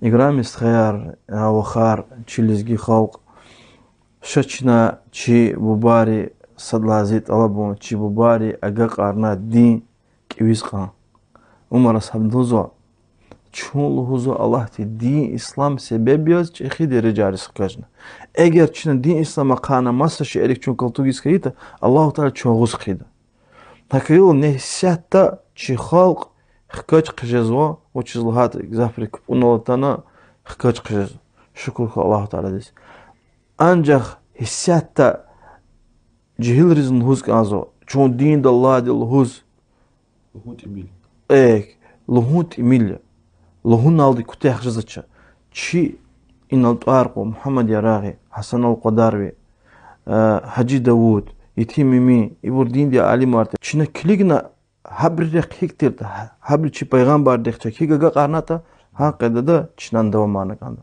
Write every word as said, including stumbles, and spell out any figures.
Играми стхаяр, а, вахар, чи лезги халкь, ша чна чи бубайри сад лагьай зи тӀалабун, чи бубайри агакьарна дин кӀевиз кьан. Умар асгьабди лугьузва: чун, лугьузва, Аллагьди дин ислам себеб яз чӀехи дережайриз хкажна. Эгер чна дин ислам ахъайна маса шейэрик чун калтугиз хьайитӀа, Аллагьу Таала чун агъуз хъийида. ГьакӀ хьайила, несигьатда чи халкь хкаж хъижезва, вучиз лагьайтӀа гзафри капӀунал атана хкаж хъижезва. Шукур хьуй Аллагьу Тааладиз. Анжах гьисятда жегьилриз лугьуз кӀанзава, чун динда лагьайди лугьуз, э, лугьун тӀимил я. Лугьуналди куьтягь жезвач. Чи инал тӀвар кьур Мугьаммад Ярагъи, Гьасан Алкьвадарви, э, Гьажи Давуд, Етим Эмин, ибур диндин алимар тир. Чна килигна гьабурухъ гьикӀ тиртӀа, гьабуру чи пайгъамбардихъ чаз гьикӀ агакьарнатӀа, гьа къайдада чна давамарна кӀанда.